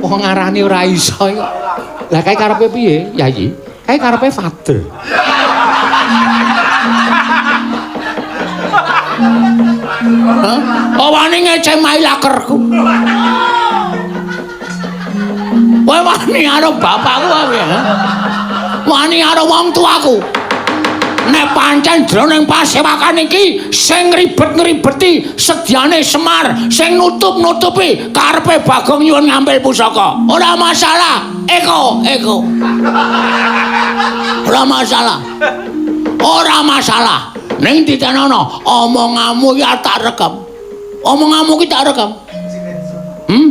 Wong ngarani ora iso kok. Lah kae karepe piye, Yayi? Kae karepe father. Hah? Oh wani ngecemai lakerku. Kowe wani karo bapakku apa ya? Wani karo wong tuaku. Nek pancen jroning pasewakan iki sing ribet-ngribeti sedyane Semar, sing nutup-nutupi karepe Bagong nyuwun ngambil pusaka. Ora masalah. Eko, eko. Ora masalah. Ora masalah. Ning ditenono, omonganmu iki tak rekam. Omonganmu iki tak rekam. Hmm?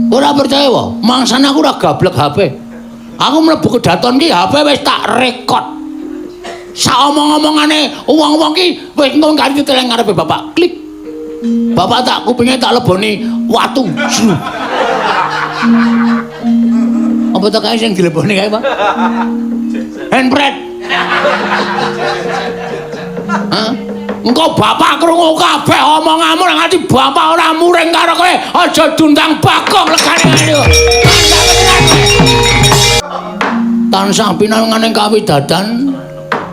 Ora percaya wae. Mangsane aku ora gablek HP. Aku mlebu kedaton ki HP wis tak rekod. Saomong-omongane wong-wong ki wis engko kari diteleng ngarepe bapak. Klik. Bapak tak kupinge tak leboni watu. Apa to kae sing dileboni kae, Pak? Handbrake. Hah? Engko bapak krungu kabeh omonganmu nang ati bapak ora muring karo kowe, aja diundang Bagong legane ngene. Tansah pinanganing kawidadan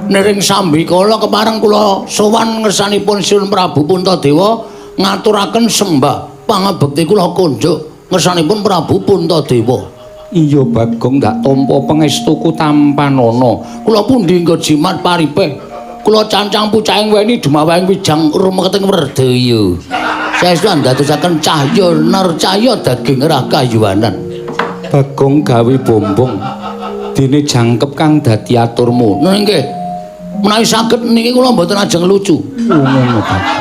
niring sambikala kepareng kula sowan ngersanipun Sinuwun Prabu Puntadewa ngaturaken sembah pangabekti kula kunjuk ngersanipun Prabu Puntadewa. Iya Bagong, ndak tampa pangestuku tampanana. Kula pundi nggo jimat paripe. Kula cancang pucaing weni dumawahing wijang rumeketing werdaya. Saestu andadosaken cahya narcaya daging rakayuwanan. Bagong gawe bombong dene jangkep kang dadi aturmu. Nah nggih. Menawi saged niki kula mboten ajeng lucu. Ngono Bagong.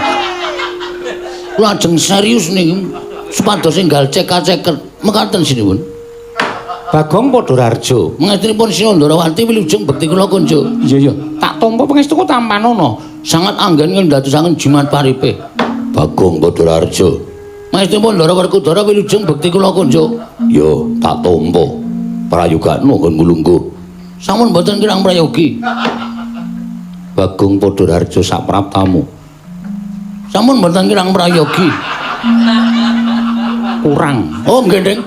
Kula ajeng serius niki supados enggal cekak-ceket. Mekaten sinuwun. Bagong Padhararja. Mangestunipun Sinuwun Ndorowati wilujeng bekti kula kunjuk. Iya iya, tak tampa pangestuku tampanana. Sangat anggen ngendadosaken jimat paripe. Bagong Padhararja. Mangestunipun Ndara Werkudara wilujeng bekti kula kunjuk. Ya, tak tampa. Prayogakno nggon ngulungguh. Sampun mboten kirang prayogi. Bagong Padhararja sapraptamu. Sampun mboten kirang prayogi. Kurang. Oh nggih, Ding.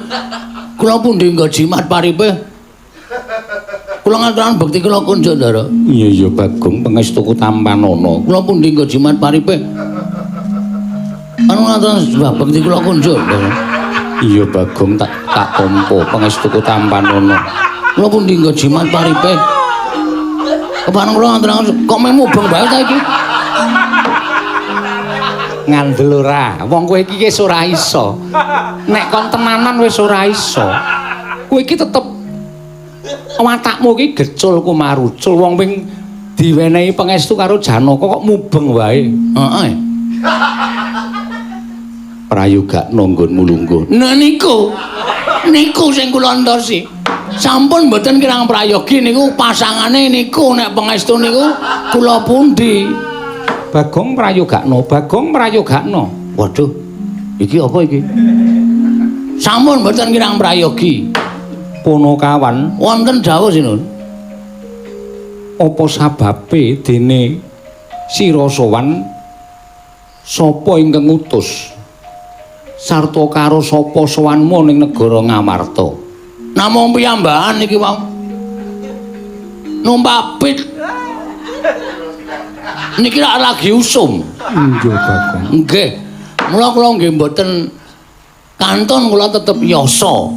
Kula pundi nggo jimat paripe? Kula ngaturaken bekti kula kunjuk, Ndara. Iya iya Bagong, pangestuku tampanana. Kula pundi nggo jimat paripe? Anu ngaturaken bekti kula kunjuk, Ndara. Iya Bagong, tak tampa pangestuku tampanana. Kula pundi nggo jimat paripe? Kepareng kula ngaturaken kok meh mubeng bae ta iki? Ngandel ora, wong kowe iki wis ora iso. Nek kon tenanan wis ora iso. Kowe iki tetep watakmu iki gecul kumarucul, wong ping diwenehi pangestu karo Janaka kok mubeng wae. Heeh. Prayogakno nggonmu lungguh. Nah niku. Niku sing kula entosi. Sampun mboten kirang prayogi niku pasangane niku nek pangestu niku kula pundi. Bagong prayogakno, Bagong prayogakno. Waduh. Iki apa iki? Sampun mboten kirang prayogi. Punakawan wonten dawuh sinuwun. Apa sababe dene sira sowan sapa ingkang ngutus? Sarta karo sapa sowanmu ning negara Ngamarta? Namung piyambakan iki wau. Numpak pit. Niki lak lagi usum. Iya Bagong. Nggih. Mula kula nggih mboten kantun kula tetep yasa.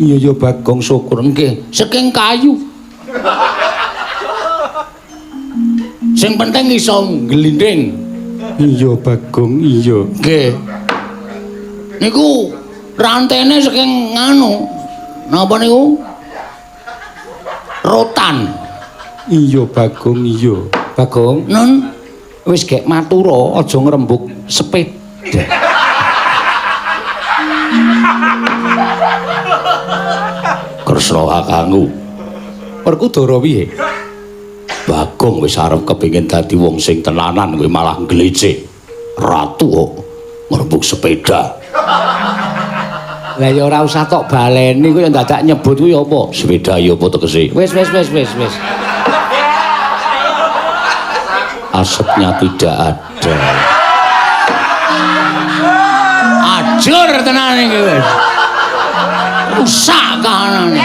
Iya ya Bagong syukur nggih. Saking kayu. Sing penting iso ngglinding. Iya Bagong, iya. Nggih. Niku rantene saking nganu. Napa niku? Rotan. Iya Bagong, iya. Bagong, nun wis gek matura aja ngrembug sepeda. Kresna kakangku. Werkudara piye? Bagong wis arep kepengin dadi wong sing tenanan kowe malah nglecek. Ratu kok ngrembug sepeda. Lah ya ora usah tok baleni kuwi dadak nyebut kuwi apa? Sepeda ya apa tegese? Wis wis wis wis wis. Asapnya tidak ada. Ajur tenan iki wis. Rusak kahanane.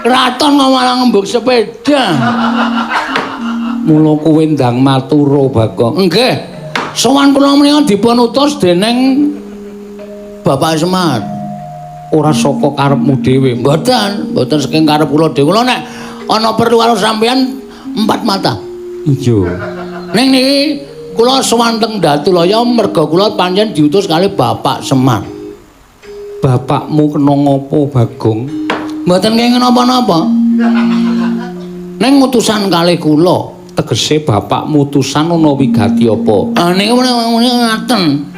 Kraton kok malah ngembug sepeda. Mula kowe ndang matura, Bagong. Nggih. Sowan kula menika dipun utus dening Bapak Semar. Ora saka karepmu dhewe. Mboten, mboten saking karep kula dhewe. Kula nek ana perlu karo sampeyan empat mata. Iya. Ning niki kula sowan teng Datulaya merga kula pancen diutus kali Bapak Semar. Bapakmu kena ngopo, Bagong? Mboten kenging napa-napa. Ning utusan kalih kula. Tegese bapakmu utusan ana wigati apa? Ah niku ngaten.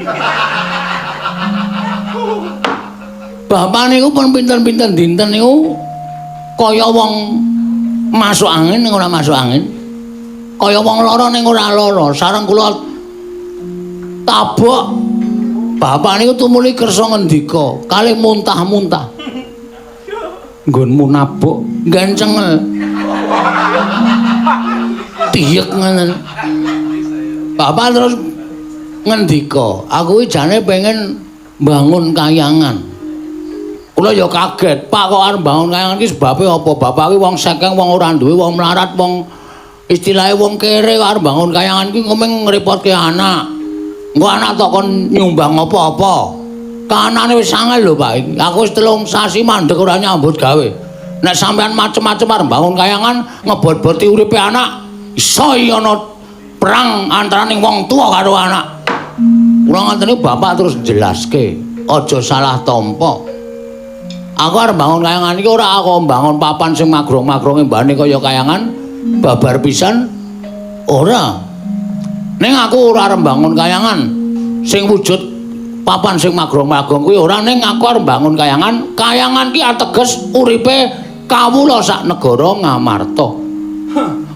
Bapak niku pun pinten-pinten dinten niku kaya wong masuk angin ning ora masuk angin. Kaya wong lara ning ora lara. Sareng kula tabok bapak niku tumuli kersa ngendika kalih muntah-muntah. Nggonmu nabok gancengel. Tiyek ngoten. Bapak terus ngendika, aku iki jane pengen bangun kayangan. Kula ya kaget, Pak kok arep bangun kayangan iki sebabe apa? Bapak iki wong sekeng, wong ora duwe, wong melarat, wong istilahe wong kere kok arep bangun kayangan iki ngomong ngrepotke anak. Engko anak tok kon nyumbang apa-apa. Kahanane wis angel lho, Pak. Aku wis 3 sasi mandeg ora nyambut gawe. Nek sampean macem-macem arep bangun kayangan ngebot-boti uripe anak, iso ana perang antaraning wong tuwa karo anak. Kula ngoten niku bapak terus jelaske, aja salah tampa. Aku arep bangun kayangan iki ora aku bangun papan sing magrong-magrong embane kaya kayangan babar pisan ora. Ning aku ora arep bangun kayangan sing wujud papan sing magrong-magrong kuwi ora, ning aku arep bangun kayangan. Kayangan ki ateges uripe kawula sak negara Ngamarta.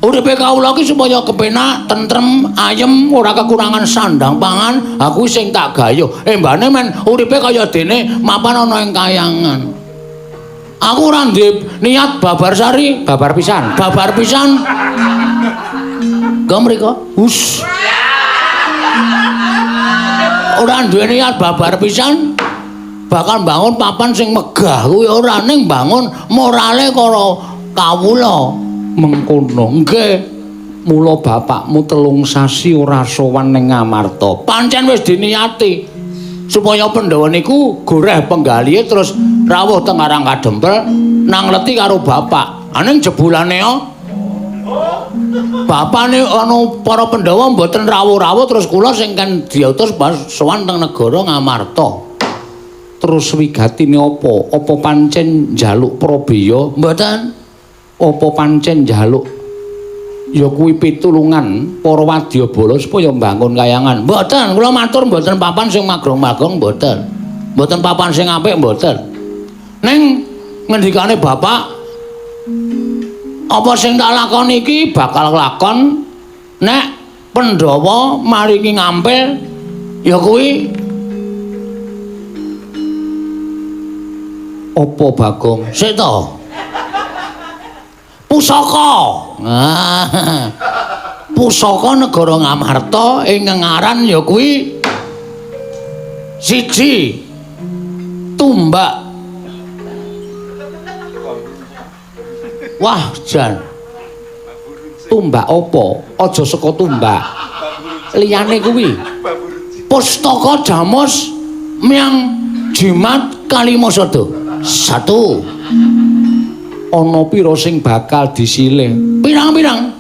Uripe kawula ki supaya kepenak, tentrem, ayem, ora kekurangan sandang pangan, aku sing tak gayuh. Embane men uripe kaya dene mapan ana ing kayangan. Aku ora ndek niat babar sari, babar pisan, babar pisan. Go mriko. Hus. Ora duwe niat babar pisan. Bakal bangun papan sing megah kuwi ora, ning bangun morale karo kawula. Mengkono. Nggih. Mula bapakmu 3 sasi ora sowan ning Ngamarta. Pancen wis diniati supaya Pandhawa niku goreh penggalihe terus rawuh teng Karang Kadempel nang leti karo bapak. Aning jebulane bapane ana para Pandhawa mboten rawuh-rawuh terus kula sing kan diutus sowan teng negara Ngamarta. Terus wigatine apa? Apa pancen njaluk prabeya? Mboten. Apa pancen njaluk ya kuwi pitulungan para wadyabala supaya mbangun kayangan? Mboten, kula matur mboten papan sing magrong-magrong mboten. Mboten papan sing apik mboten. Ning ngendikane bapak, apa sing tak lakoni iki bakal lakon nek Pandhawa maringi ngampil ya kuwi apa, Bagong? Sik to. Pusaka. Ah. Pusaka negara Ngamarta ingkang aran ya kuwi siji tumbak. Wah, jan. Tumbak apa? Aja saka tumbak. Liyane kuwi Pustaka Jamus miang jimat Kalimasada. 1. Ana pira sing bakal disilih? Pirang-pirang.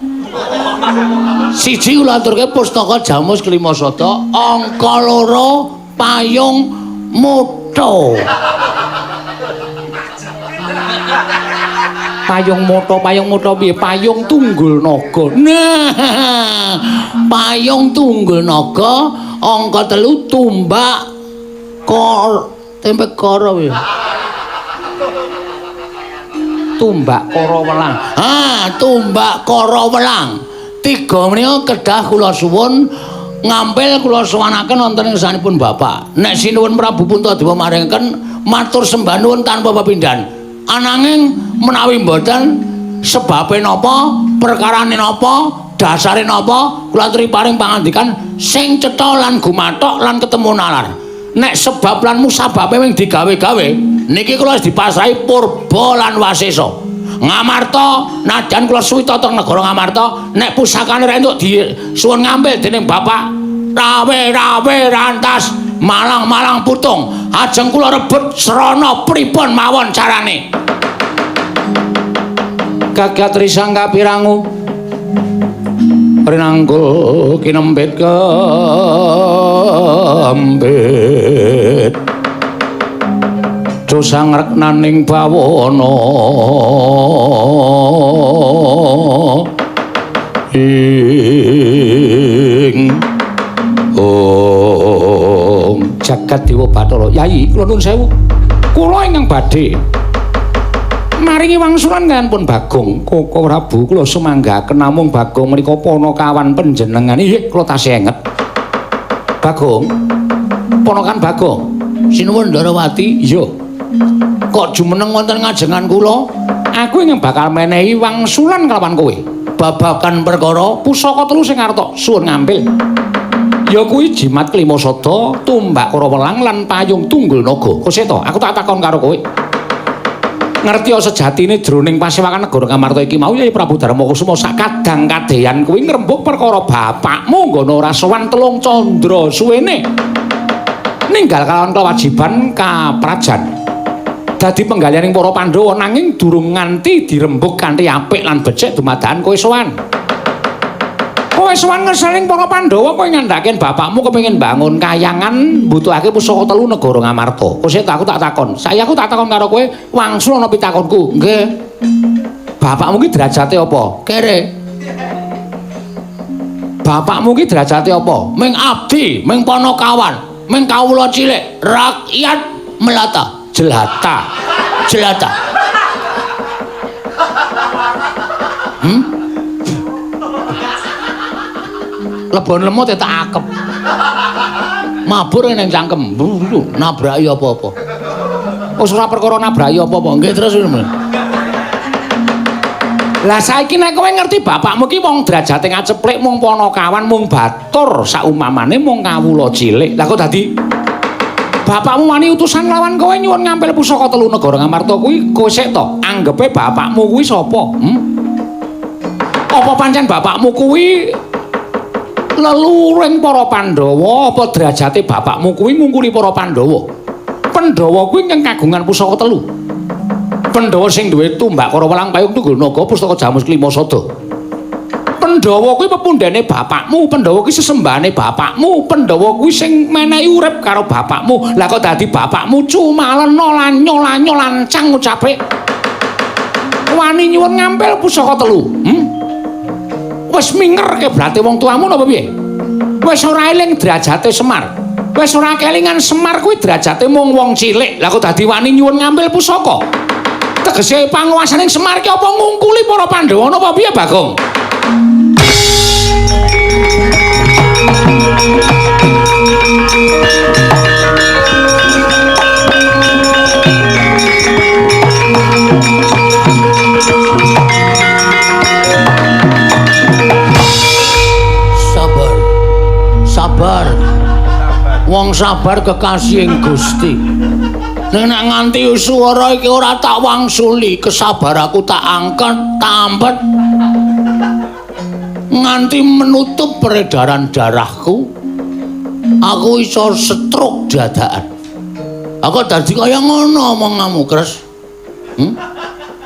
Siji kula aturke Pustaka Jamus Kalimasada, angka 2 payung motho. Payung motho, payung motho piye? Payung tunggul naga. Nah, payung tunggul naga, angka 3 tumbak kor tempe koro piye? Tumbak kara welang. Ah, tumbak kara welang. 3 menika kedah kula suwun ngampil kula suwanaken wonten ing ngarsanipun bapak. Nek sinuwun Prabu Puntadewa maringaken matur sembah nuwun tanpa pepindhan. Ananging menawi mboten sebabe napa, perkarane napa, dasare napa, kula aturi paring pangandikan sing cetha lan gumathok lan ketemu nalar. Nek sebab lan musababe wing digawe-gawe, niki kula wis dipasrahi Purba lan Wasesa. Ngamarta najan kula suwita teng negara Ngamarta, nek pusakane ra entuk disuwun ngambil dening bapak rawe-rawe rantas malang-malang putung, ajeng kula rebut srana pripun mawon carane. Gagat risang kapirangu rinanggul kinempit kempit cusang reknaning bawana ing ong jagat dewa Bathara. Yayi kula nuwun sewu, kula ingkang badhe maringi wangsulan kaliyan pun Bagong Koko Prabu. Kula sumanggaken namung Bagong menika ponokawan panjenengan. Inggih kula tasih enget Bagong, ponokan Bagong. Sinuwun Ndarawati. Iya. Kok jumeneng wonten ngajengan kula? Aku ingkang bakal menehi wangsulan kelawan kowe babagan perkara pusaka telu sing arep tok suwun ngambil. Ya kuwi jimat Klimasada, tumbak Karawelang lan payung Tunggul Naga. Kuseta, aku tak takon karo kowe. Ngerti sejatine jroning pasewakan negara Ngamarta iki mau Yai Prabu Darma Kusuma sakadang kadeyan kuwi ngrembug perkara bapakmu nggono ora sowan telung candra suwene ninggal kalawan kewajiban kaprajan dadi penggalianing para Pandhawa, nanging durung nganti dirembug kanthi apik lan becik dumadakan kowe sowan. Kowe sowan ngersaning para Pandhawa, kowe ngandhake bapakmu kepengin bangun kayangan mbutuhake pusaka telu negara Ngamarta. Kok aku tak takon. Saya aku tak takon karo kowe, wangsul ana pitakonku. Nggih. Bapakmu ki derajate apa? Kere. Bapakmu ki derajate apa? Ming abdi, ming ponokawan, ming kawula cilik, rakyat melata, jelata. Jelata. Lebon lemut tak akep. Mabur ning cangkem, nabraki apa-apa. Wis ora perkara nabraki apa-apa. Nggih terus ngono. Lah saiki nek kowe ngerti bapakmu ki wong derajate ngaceplik, mung ponokawan, mung batur, saumamane mung kawula cilik. Lah kok dadi bapakmu wani utusan lawan kowe nyuwun ngampil pusaka telu negara Ngamarta kuwi kowe sik to? Anggepe bapakmu kuwi sapa? Apa pancen bapakmu kuwi leluhuring para Pandhawa? Apa derajate bapakmu kuwi ngungkuli para Pandhawa? Pandhawa kuwi ingkang kagungan pusaka telu. Pandhawa sing duwe tumbak Karawelang, payung Tunggul Naga, pustaka Jamus Klimasada. Pandhawa kuwi pepundhene bapakmu, Pandhawa kuwi sesembahane bapakmu, Pandhawa kuwi sing menehi urip karo bapakmu. Lah kok dadi bapakmu cumalena lanyo-lanyo lancang ucape wani nyuwun ngampil pusaka telu. Wis minger keblate wong tuamu napa piye? Wis ora eling derajate Semar. Wis ora kelingan Semar kuwi derajate mung wong cilik. Lah kok dadi wani nyuwun ngampil pusaka? Tegese panguwasaning Semar ki apa ngungkuli para Pandhawa napa piye, Bagong? Sabar. Wong sabar kekasihing Gusti. Ning nek nganti swara iki ora tak wangsuli, kesabaraku tak angkat, tampet nganti menutup peredaran darahku. Aku iso stroke dadakan. Aku dadi kaya ngono omonganmu, Kres.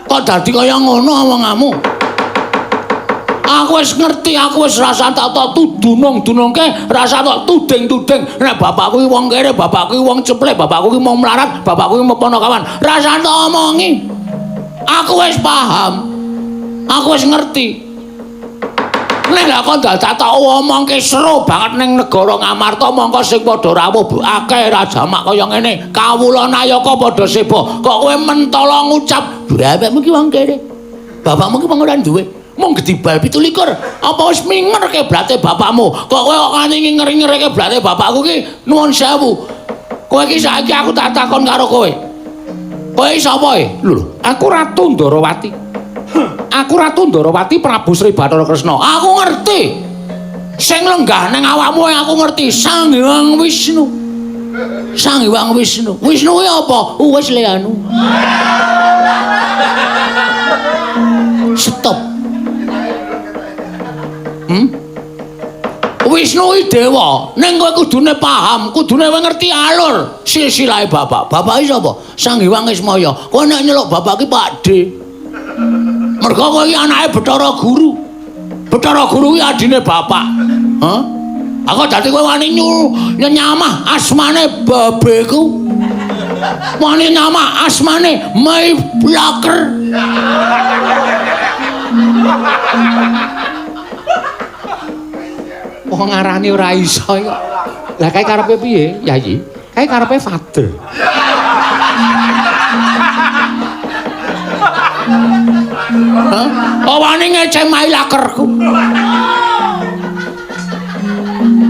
Kok dadi kaya ngono omonganmu? Aku wis ngerti, aku wis rasa tak tudunung-dunungke, rasa tak tuding-tuding. Nek bapakku iki wong kere, bapakku iki wong ceplek, bapakku iki wong melarat, bapakku iki ponokawan. Rasa tak omongi. Aku wis paham. Aku wis ngerti. Nek lha kok dadak tak omongke seru banget ning negara Ngamarta, mongko sing padha rawuh akeh rajamak kaya ngene. Kawula nayaka padha seba. Kok kowe mentala ngucap, bapakmu iki wong kere. Bapakmu iki wong ora duwe. Mung gedibal 27. Apa wis minger keblate bapakmu? Kok kowe kok nganti nginger-nginger keblate bapakku ki nuwun sewu. Kowe iki saiki aku tak takon karo kowe. Kowe sapa e? Lho, aku Ratu Ndarawati. Aku Ratu Ndarawati Prabu Sri Bathara Kresna. Aku ngerti. Sing lenggah ning awakmu aku ngerti, Sang Hyang Wisnu. Sang Hyang Wisnu. Wisnu kuwi apa? Wis le anu. Stop. Wisnu kuwi dewa. Ning kowe kudune paham, kudune kowe ngerti alur silsilahe bapak. Bapak iki sapa? Sang Hyang Ismaya. Kowe nek nyeluk bapak ki Pak D. Mergo kowe iki anake Bathara Guru. Bathara Guru kuwi adine bapak. Hah? Aku dadi kowe wani nyamah asmane babeku. Wani nyamah asmane Mai Blaker. Wong ngarani ora iso kok. Lah kae karepe piye, Yayi? Kae karepe father. Hah? Oh wani ngeceh Mai Lakerku.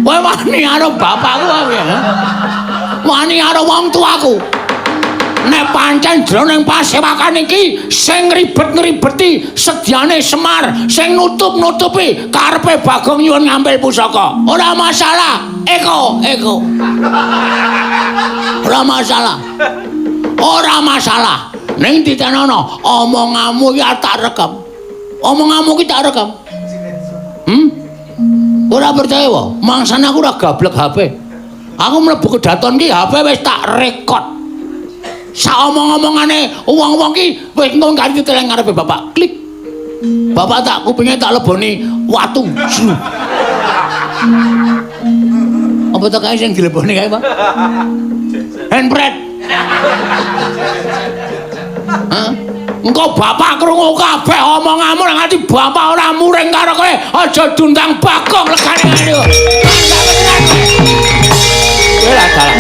Kowe wani karo bapakku apa ya? Wani karo wong tuaku. Nek pancen jroning pasewakan iki sing ribet-ngribeti sedyane Semar, sing nutup-nutupi karepe Bagong nyuwun ngambil pusaka. Ora masalah. Eko, eko. Ora masalah. Ora masalah. Ning ditenono, omonganmu iki tak rekam. Omonganmu iki tak rekam. Ora percaya wae, mangsane aku ora gablek HP. Aku mlebu kedaton ki HP wis tak rekod. Sak omong-omongane wong-wong ki wis engko kari diteleng ngarepe bapak. Klik. Bapak tak kupinge tak leboni watu. Apa to kae sing dileboni kae, Pak? Handbrake. Hah? Engko bapak krungu kabeh omonganmu nang ati bapak ora muring karo kowe. Aja diundang Bagong legane ngene kok. Kowe lah dalah.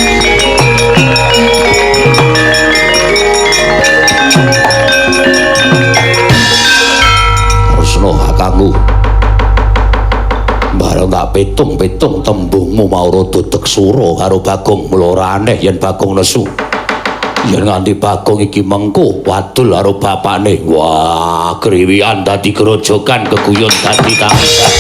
Kresna kakangku. Bareng tak pitung-pitung tembungmu mau rada deksura karo Bagong, mula ora aneh yen Bagong nesu. Yen nganti Bagong iki mengko wadul karo bapakne. Wah, kriwian dadi grojogan, keguyon dadi tangisan.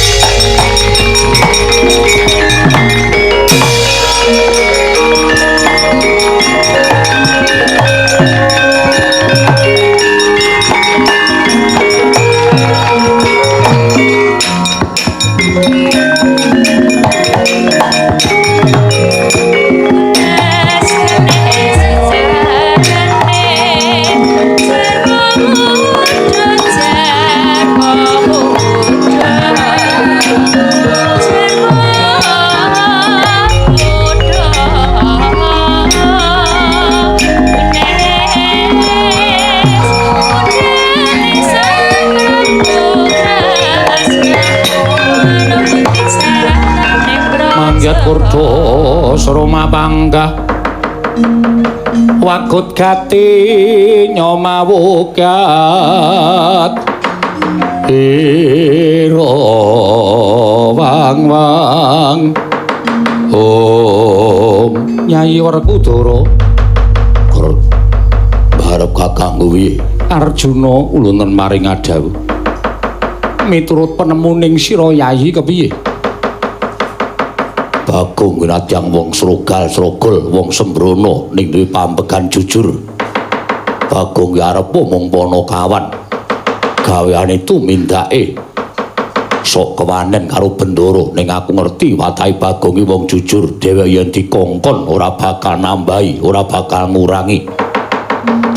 Mangyat kurdo sroma panggah wagut gati nyomawugat ira wang wang. Om Nyai Werkudara barep kakangku piye? Arjuna ulunen maring adhawuh miturut penemuning sira Yayi kepiye? Bagong nadyan wong srogal srogol wong sembrono ning duwe pampegan jujur. Bagong ki arep mung panakawan. Gaweane tumindake sok kewanen karo Bendoro, ning aku ngerti watahe Bagong ki wong jujur, dheweke yen dikongkon ora bakal nambahi, ora bakal ngurangi.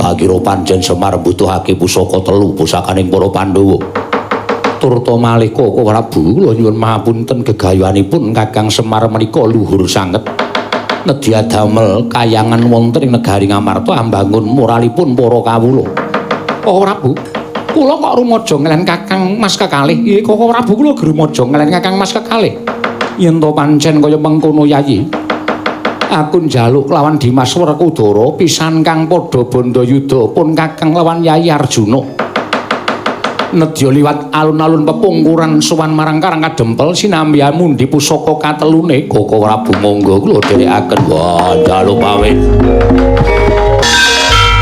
Tak kira pancen Semar mbutuhake pusaka telu pusakaning para Pandhawa. Turta malih Koko Prabu, kula nyuwun mahapunten gegayuhanipun Kakang Semar menika luhur sanget. Nedya damel kayangan wonten ing negari Ngamarta ambangun moralipun para kawula. Koko Prabu, kula kok rumaja ngelen Kakang Mas kekalih. Nggih Koko Prabu, kula rumaja ngelen Kakang Mas kekalih. Yen to pancen kaya mengkono Yayi, aku njaluk lawan Dimas Werkudara pisan kang padha bandayuda pun Kakang lawan Yayi Arjuna. Nedya liwat alun-alun pepungkuran sowan marang Karang Kadempel sinambi mundi pusaka katelune. Koko Prabu monggo kula dherekaken. Wah, njaluk pamit.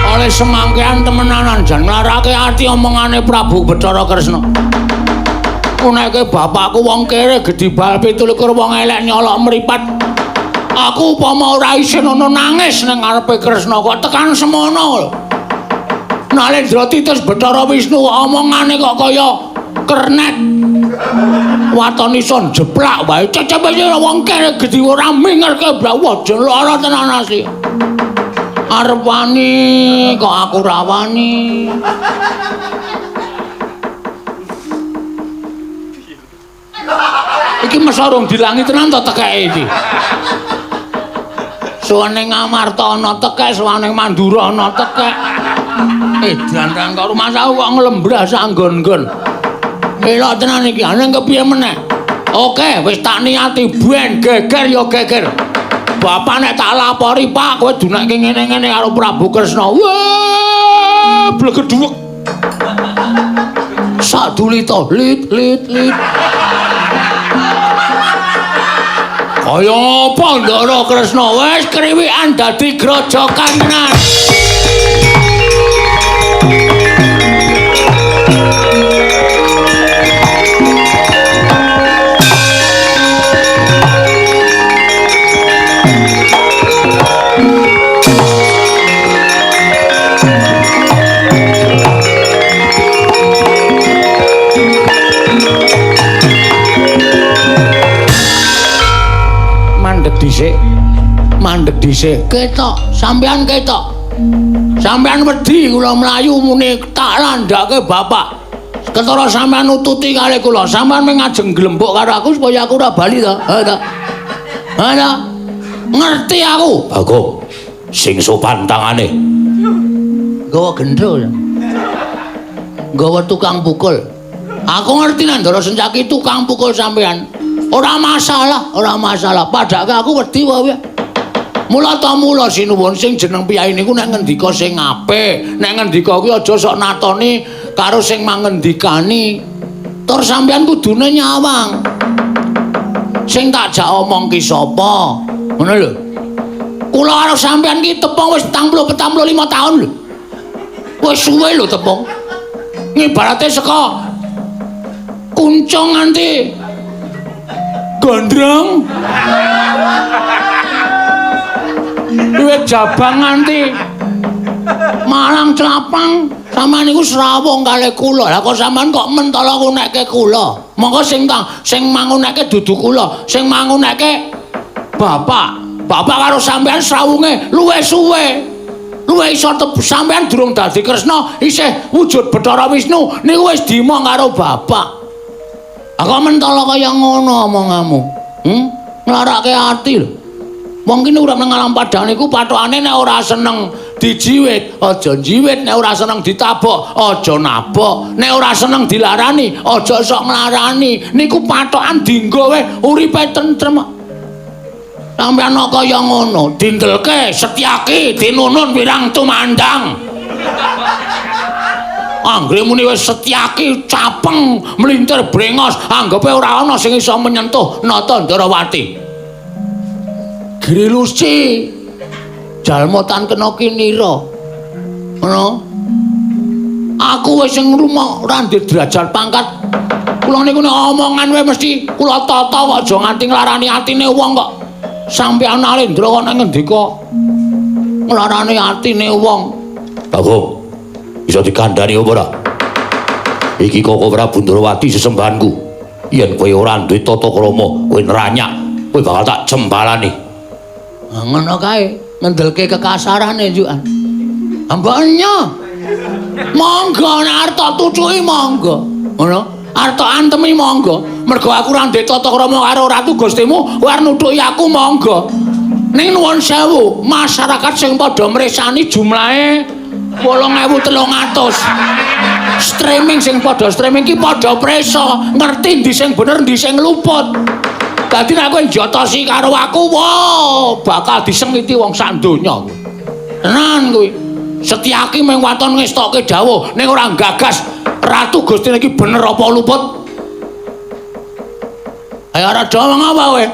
Oleh semangkean temenanan jan nglarake ati omongane Prabu Bathara Kresna. Uneke bapakku wong kere gedhi bal 27 wong elek nyolok mripat. Aku upama ora isin ana nangis ning ngarepe Kresna kok tekan semono lho. Nalendra titis Bathara Wisnu omongane kok kaya kernet. Waton iso jeplak wae. Cecepe wong kene gedhi ora mingerke blawah jen lara tenan asli. Arep wani kok aku ora wani. Iki mesa rung dilangi tenan to tekeke iki. Suwane Ngamarta ana tekek, suwane Mandura ana tekek. Edan kok rumangsaku kok nglembrah sak nggon-nggon. Elok tenan iki, aneh kepiye meneh? Oke, wis tak niati ben geger ya geger. Bapak nek tak lapori, Pak, kowe dunekke ngene-ngene karo Prabu Kresna. Wah, blegedhuwek. Sadulita lit lit lit. Kaya apa Ndara Kresna wis kriwikan dadi grojokan tenan. Dhisik mandeg dhisik ketok sampean ketok sampean wedi kula mlayu muni tak landhake bapak ketara sampean nututi kali kula sampean mung ngajeng glembuk karo aku supaya aku ora bali to ha ta ha ta ngerti aku Bagong sing sopan tangane nggawa gendro nggawa tukang pukul aku ngerti nek Ndara Sencaki tukang pukul sampean. Ora masalah, ora masalah. Padake aku wedi wae. Mula ta mula sinuwun sing jeneng piyai niku nek ngendika sing apik, nek ngendika kuwi aja sok natoni karo sing mangendikani. Tur sampean kudune nyawang. Sing tak jak omong ki sapa? Ngono lho. Kula karo sampean ki tepung wis 45 taun lho. Wis suwe lho tepung. Ngibarate saka kuncung nganti gondrong duwe jabang nganti Malang Clapang sampean niku srawung kalih kula. Lah kok sampean kok mentala ngunekke kula? Monggo sing mangunekke dudu kula, sing mangunekke bapak. Bapak karo sampean srawunge luwih suwe. Luwih iso sampean durung dadi Kresna isih wujud Bathara Wisnu niku wis dimong karo bapak. Aku mentala kaya ngono omonganmu. Nglarake ati lho. Wong kene urip nang alam padang niku pathokane nek ora seneng dijiwit, aja njiwit, nek ora seneng ditabok, aja nabok, nek ora seneng dilarani, aja sok nglarani. Niku pathokan dinggo wae uripe tentrem. Sampeyan kaya ngono, dindelke Setyaki dinunun wirang tumandang. Anggere muni wis Setyaki capeng mlintir brengos, anggepe ora ana sing iso menyentuh Nata Ndarawati. Grilusi jalma tan kena kinira. Ngono. Aku wis sing ngrumok ora ndek derajat pangkat. Kula niku nek omongan wae mesti kula tata kok aja nganti nglarani atine wong kok. Sampeyan Nalendra kok nek ngendika nglarani atine wong. Bagong, iso dikandhani apa ora? Iki Koko Prabu Ndrawati sesembahanku. Yen kowe ora duwe tata krama, kowe neranyak, kowe bakal tak jembalani. Ngono kae, ngendelke kekasarane njukan. Ambaknya. Monggo nek arep tak tucuki monggo. Ngono. Arep tak antemi monggo. Mergo aku ora ndek tata krama karo Ratu Gustimu, kowe arep nuthuki aku monggo. Ning nuwun sewu, masyarakat sing padha mresani jumlahe 8.300. Streaming sing padha streaming ki padha presa, ngerti ndi sing bener ndi sing luput. Dadi nek kowe njotosi karo aku, wah, bakal disengiti wong sak donya kowe. Tenan kuwi. Setyaki mung waton ngestokke dawuh ning ora gagas Ratu Gustine iki bener apa luput. Ayo ora ngomong apa kowe?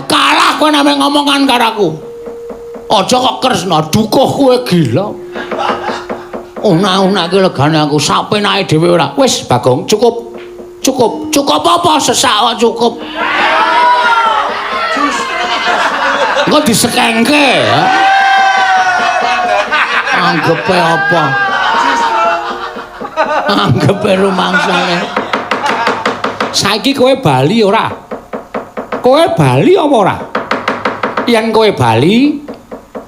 Kalah kowe nek ngomongan karo aku. Aja kok Kresna dukuh kowe gila. Una-unake legane aku sapenake dhewe ora. Wis Bagong cukup. Cukup. Cukup apa sesak kok cukup. Engko disekengke. Anggepe apa? Anggepe rumangsane. Saiki kowe bali ora? Kowe bali apa ora? Yen kowe bali,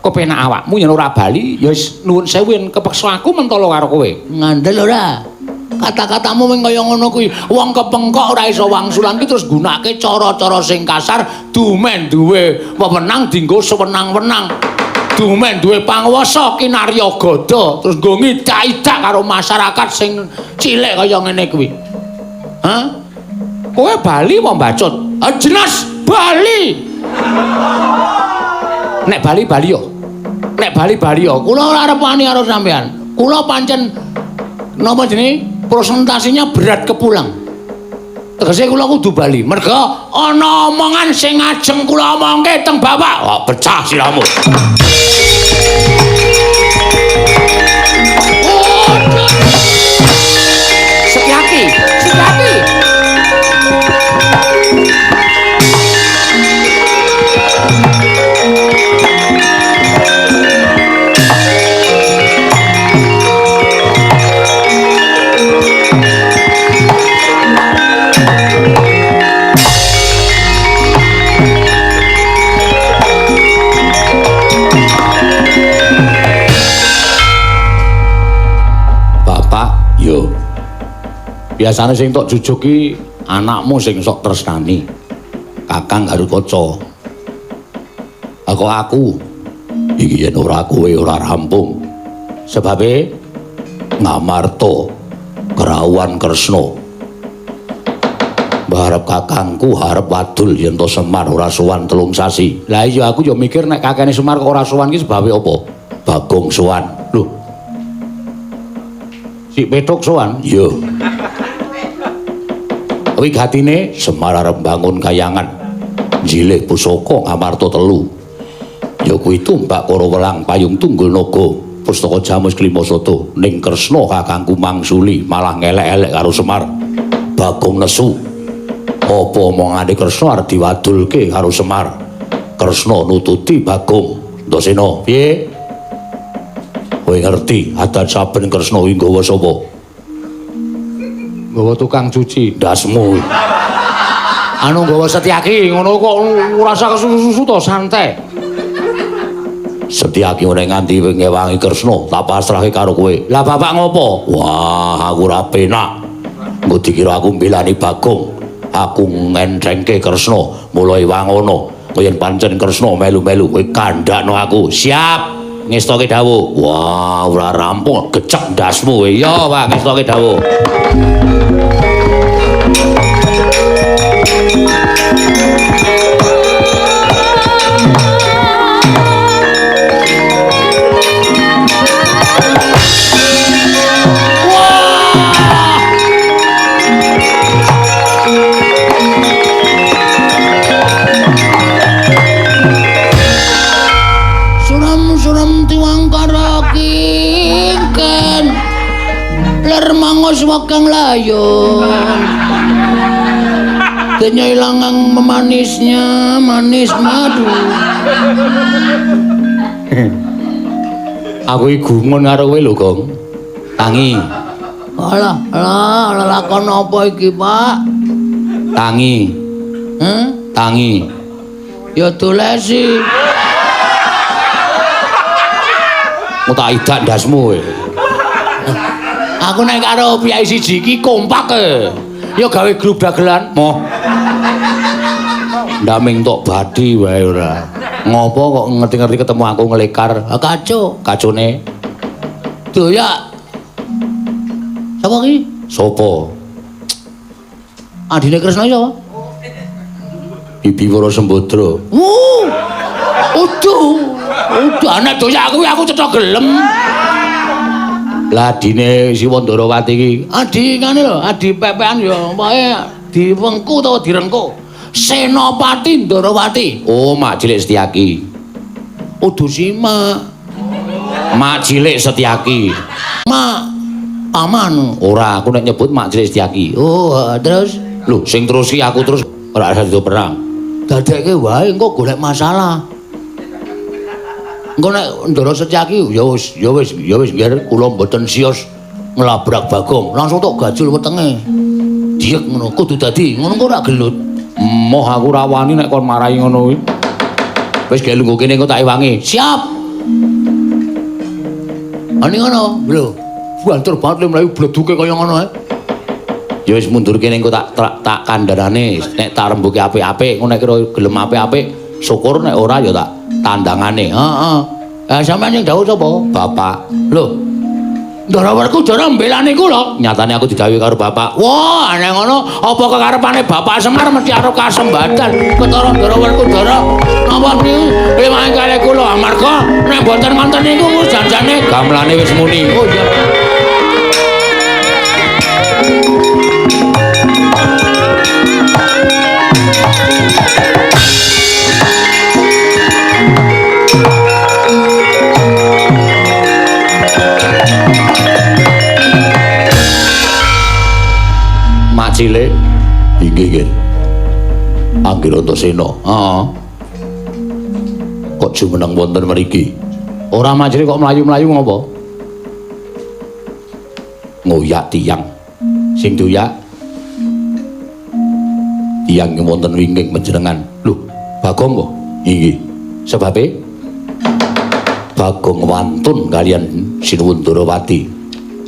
kepenak awakmu, yen ora bali ya wis nuwun sewu yen kepeksa aku mentolo karo kowe. Ngandel ora? Kata-katamu mung kaya ngono kuwi. Wong kepengkok ora iso wangsulan ki terus gunake cara-cara sing kasar, dumen duwe wewenang dienggo sewenang-wenang. Dumen duwe panguwasa kinarya gada terus nggo ngidak-idak karo masyarakat sing cilik kaya ngene kuwi. Hah? Kowe bali apa mbacut? Ah, jelas bali. Nek bali bali yo. Nek bali bali yo. Kula ora arep wani karo sampean. Kula pancen napa jenenge? Presentasinya berat kepulang. Tegese kula kudu bali. Merga ana omongan sing ajeng kula omongke teng bapak. Oh, pecah siramu. Setyaki, Setyaki. Bapak, yo. Biasane sing tok jujuk ki anakmu sing sok tresnani. Kakang Garukaca. Kok aku iki yen ora kowe ora rampung. Sebabe Ngamarta kerawuhan Kresna. Barep kakangku harep wadul yen to Semar ora sowan 3 sasi. Lah iya aku yo mikir nek kakene Semar kok ora sowan ki sebabe apa? Bagong sowan. Lho. Si Petuk sowan? Iya. Wigatine Semar arep bangun kayangan. Njilih pusaka Ngamarta 3. Ya kuwi tumbak Kara Welang Payung Tunggul Naga, Pustaka Jamus Klima Sata. Ning Kresna kakangku mangsuli malah ngelek-elek karo Semar. Bagong nesu. Apa omongane Kresna arep diwadulke karo Semar? Kresna nututi Bagong. Ndasena, piye? Kowe ngerti adat saben Kresna kuwi nggawa sapa? Nggawa tukang cuci ndasmu. Anu nggawa Setyaki ngono kok ora usah kesusu-susu to, santai. Setyaki ora nganti ngewangi Kresna, tak pasrahke karo kowe. Lah bapak ngopo? Wah, aku ora penak. Engko dikira aku mbelani Bagong. Aku ngenthengke Kresna mulai wangono. Yen pancen Kresna melu-melu kowe kandhakno aku. Siap. Ngestoke dawuh. Wah, ora rampung, gecek ndasmu kowe. Iya, Pak, ngestoke dawuh. Mangos wakang layon. Denya ilangang memanisnya manis madu. Aku iki gumun karo kowe lho, Gong. Tangi. Alah, alah, lakon apa iki, Pak? Tangi. Heh? Tangi. Ya dolesi. Mau tak idak ndasmu kowe. Aku nek karo piyai siji iki kompak e. Ya gawe grup dagelan. Moh. Ndaming tok bathi wae ora. Ngopo kok ngerti-ngerti ketemu aku ngelekar. Kaco, kacone. Doyak. Sapa ki? Sopo? Adine Kresna sapa? Bibi Wara Sembadra. Wuh. Udu. Udu anak doyak kuwi aku cetha gelem. Lah adine si Wandarawati iki, adi ngene lho, adi pepekan ya, pokoke diwengku utawa direngku. Senopati Ndarawati. Oh, Mak Cilik Setyaki. Udu si Mak. Mak Cilik Setyaki. Mak paman. Ora, aku nek nyebut Mak Cilik Setyaki. Oh, terus lho, sing terus iki aku terus ora usah dido perang. Dadekke wae engko golek masalah. Engko nek Ndara Setyaki ya wis ya wis ya wis nggih kula mboten siyos nglabrak Bagong. Langsung tok gajul wetenge. Diek ngono kudu dadi ngono kok ora gelut. Moh aku ora wani nek kon marahi ngono kuwi. Wis gawe lungguh kene engko tak ewangi. Siap. Ani ngono, lho. Banter banget le mlayu bleduke kaya ngono ae. Ya wis mundur kene engko tak tak kandhanane nek tak rembuke apik-apik, engko nek kira gelem apik-apik syukur nek ora ya tak tandangane. Heeh. Lah sampeyan sing dawuh sapa? Bapak. Lho. Ndara Werkudara mbelani kula. Nyatane aku didhawuhi karo bapak. Wah, aneh ngono, apa kekarepane Bapak Semar mesti arep kasembadan. Ketara Ndara Werkudara napa niku ewangi kalih kula amarga nek mboten ngoten niku janjane gamelane wis muni. Oh iya. Mak cilik inggih nggih. Anggir Antasena. Heeh. Kok jumeneng wonten mriki? Ora mak cilik kok mlayu-mlayu ngopo? Ngoyak tiyang. Sing doyak tiyang wonten wingking panjenengan. Lho, Bagong kok? Inggih. Sebabe Bagong wantun kalian Sinuwun Ndarawati.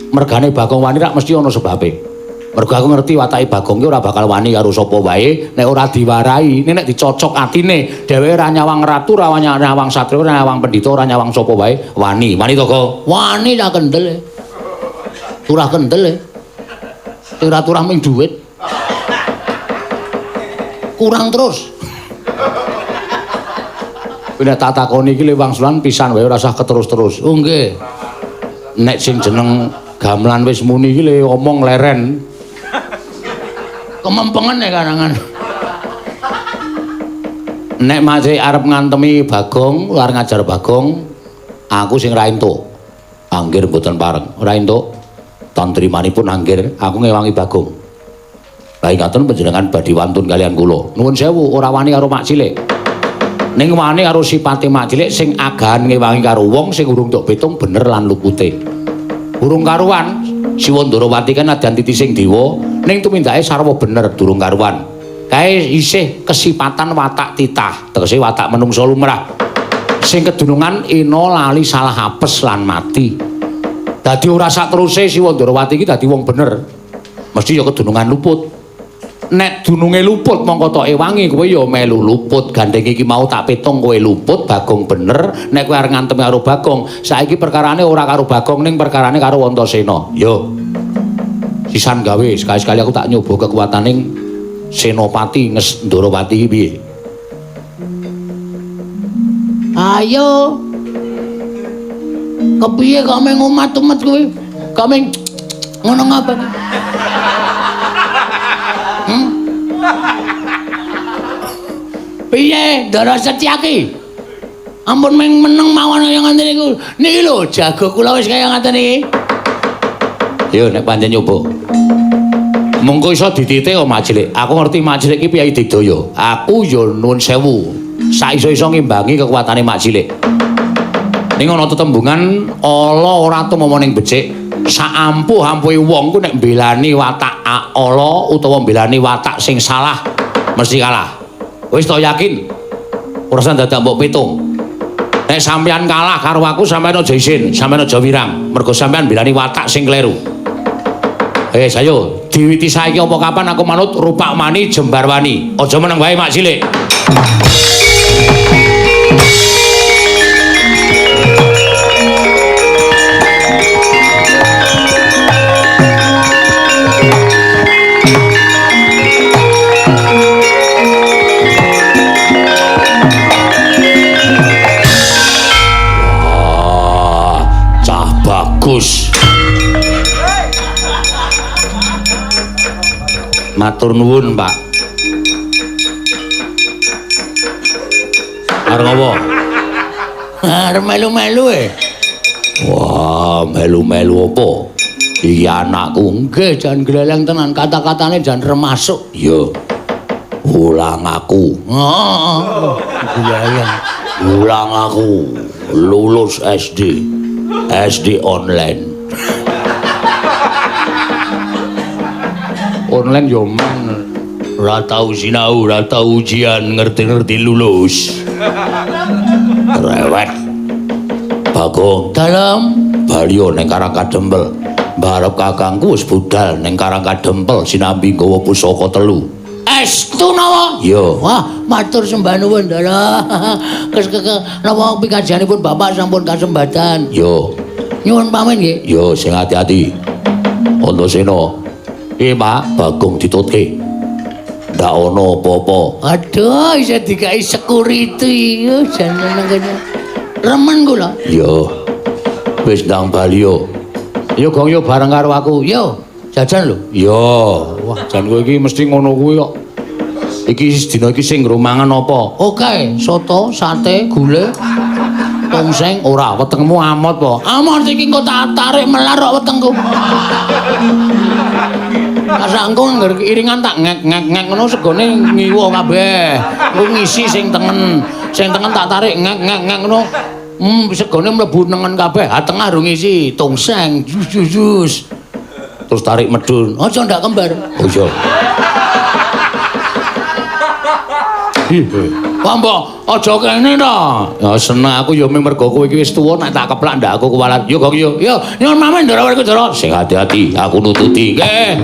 Mergane Bagong wani rak mesti ana sebabe. Mergo aku ngerti watake Bagong ki ora bakal wani karo sapa wae nek ora diwarai, nek dicocok atine, dheweke ora nyawang ratu, ora nyawang satriya, ora nyawang pendhita, ora nyawang sapa wae, wani. Wani to, Gong? Wani ta kendel. Turah kendel. Ora turah ming dhuwit. Kurang terus. Nek tak takoni iki wangsulan pisan wae ora usah keterus-terus. Oh nggih. Nek sing jeneng gamelan wis muni iki le omong leren. Kemempengen ya karangan. Nek masih arep ngantemi Bagong, arep ngajar Bagong, aku sing ra entuk. Anggir mboten pareng. Ora entuk. Tantrimanipun anggir, aku ngewangi Bagong. Lah ingaten panjenengan badhe wantun kalian kula. Nuwun sewu, ora wani karo mak cilik. Ning wani karo sipate mak cilik sing agahan ngewangi karo wong sing urung tok pitung bener lan lupute. Urung karuan, Siwa Ndarawati kan nadyan titising dewa, ning tumindake sarwa bener durung karuan. Kae isih kesipatan watak titah, tegese watak menungsa lumrah. Sing kedunungan ina lali salah apes lan mati. Dadi ora sateruse Siwa Ndarawati iki dadi wong bener. Mesti ya kedunungan luput. Nek dununge luput mongko tok ewangi kowe ya melu luput. Gandeng iki mau tak pitung kowe luput, Bagong bener. Nek kowe arep ngantemi karo Bagong, saiki perkarane ora karo Bagong ning perkarane karo Antasena. Yo. Sisan gawe sekali-sekali aku tak nyoba kekuataning Senopati Ndarawati iki piye. Ayo. Kepiye kok meng umat-umat kowe? Kok meng ngono ngapa? Piye Ndara Setyaki? Ampun meng meneng mawon kaya ngoten niku. Niki lho jago kula wis kaya ngoten iki. Yo nek pancen nyoba. Mengko iso dititik kok Mak Cilik. Aku ngerti Mak Cilik iki piyayi digdaya. Aku yo nuwun sewu. Saiso-iso ngimbangi kekuatane Mak Cilik. Ning ana tetembungan ala ora tumama ning becik. Saampuh-ampuhe wong ku nek mbelani watak ala utawa mbelani watak sing salah mesti kalah. Wis to yakin? Ora usah dadak mbok pitung. Nek sampeyan kalah karo aku sampeyan aja isin, sampeyan aja wirang, mergo sampeyan mbelani watak sing kleru. Wis ayo, diwiti saiki apa kapan aku manut rupak mani jembar wani. Aja meneng wae Mak Cilik. Bagus. Matur nuwun, Pak. Arep ngopo? Arep melu-melu e. Wah, melu-melu apa? Iki anakku. Nggih, jan gleleng tenan, kata-katane jan remasuk. Iya. Ulang aku. Heeh. Gleleng. Ulang aku lulus SD. SD online. Online yo men. Ora tau sinau, ora tau ujian, ngerti-ngerti lulus. Rewet. Bagong dalem baliyo ning Karang Kadempel. Mbarep kakangku wis budal ning Karang Kadempel sinambi nggawa pusaka 3. Estu napa? Iya. Wah, matur sembah nuwun, Ndara. Kes napa pikajianipun Bapak sampun kasembatan. Yo. Nyuwun pamit nggih. Yo, sing ati-ati. Antasena. Piye, Pak? Bagong ditutke. Ndak ana apa-apa. Aduh, isih dikai security. Jan seneng kene. Remen kula. Yo. Wis ndang bali yo. Yo gong yo bareng karo aku. Yo, jajan lho. Yo. Wah, jan kowe iki mesti ngono kuwi kok. Iki dina iki sing nggo mangan apa? Oke, soto, sate, gule, tongseng. Ora, wetengmu amot po. Amot iki engko tak tarik melar kok wetengku. Pasangku ngger iringan tak ngek-ngek-ngek ngono segone ngiwa kabeh. Engko ngisi sing tengen. Sing tengen tak tarik ngek-ngek-ngek ngono. Segone mlebu nengen kabeh. Ha tengah rung ngisi tongseng. Jus jus jus. Terus tarik medun. Aja ndak kembar. Oh iya. Wah mbok aja kene to. Ya seneng aku ya mergo kowe iki wis tuwa nek tak keplak ndak aku kuwalat. Yo gong yo. Yo nyuwun pamit Ndara Werkudara. Sing hati-hati aku nututi. Nggih.